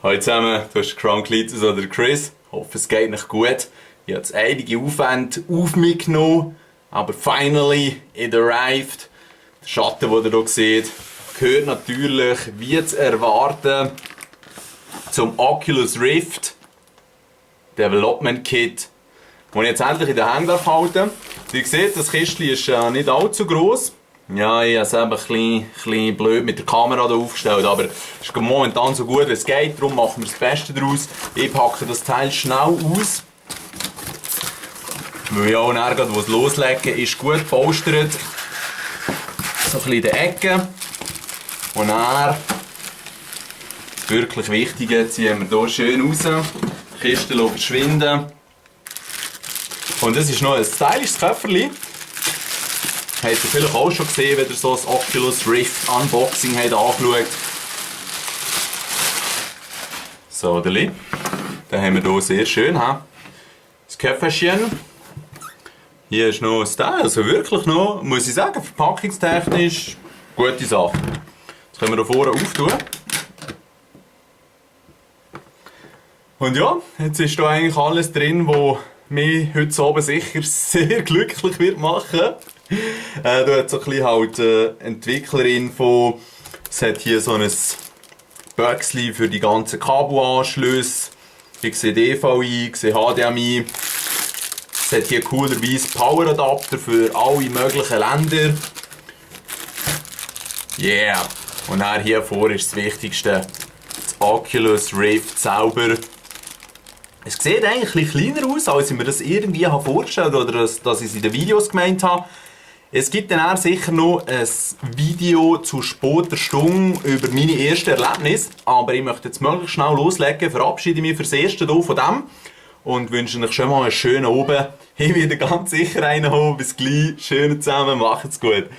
Hallo zusammen, du bist Crown oder Chris. Ich hoffe, es geht euch gut. Ich habe jetzt einige Aufwände auf mich genommen, aber finally it arrived. Der Schatten, den ihr hier seht, gehört natürlich, wie zu erwarten, zum Oculus Rift Development Kit, das ich jetzt endlich in den Händen halten darf. Wie ihr seht, das Kistchen ist nicht allzu gross. Ja, ich habe es eben ein bisschen blöd mit der Kamera hier aufgestellt, aber es ist momentan so gut wie es geht, darum machen wir das Beste daraus. Ich packe das Teil schnell aus, weil ich auch nachher, wo es loslegen, ist gut gepolstert. So ein bisschen in den Ecken. Und dann, das wirklich Wichtige, ziehen wir hier schön raus. Die Kiste verschwinden. Und das ist noch ein stylisches Köfferchen. Habt ihr vielleicht auch schon gesehen, wenn ihr so das Oculus Rift Unboxing habt angeschaut. So, den haben wir hier sehr schön. Das Köfferchen. Hier ist noch ein Teil, also wirklich noch, muss ich sagen, verpackungstechnisch gute Sache. Das können wir hier vorne auftun. Und ja, jetzt ist hier eigentlich alles drin, was mich heute Abend sicher sehr glücklich wird machen. Da hat so ein bisschen halt Entwicklerinfo. Es hat hier so ein Büchschen für die ganzen Kabelanschlüsse. Ich sehe DVI, ich sehe HDMI. Es hat hier coolerweise Poweradapter für alle möglichen Länder. Yeah! Und dann hier vor ist das Wichtigste, das Oculus Rift selber. Es sieht eigentlich ein bisschen kleiner aus, als ich mir das irgendwie vorgestellt habe oder dass ich es in den Videos gemeint habe. Es gibt dann auch sicher noch ein Video zu später Stunde über meine ersten Erlebnisse. Aber ich möchte jetzt möglichst schnell loslegen, verabschiede mich fürs Erste hier von dem und wünsche euch schon mal einen schönen Abend. Ich werde ganz sicher einen haben. Bis gleich, schön zusammen, macht's gut.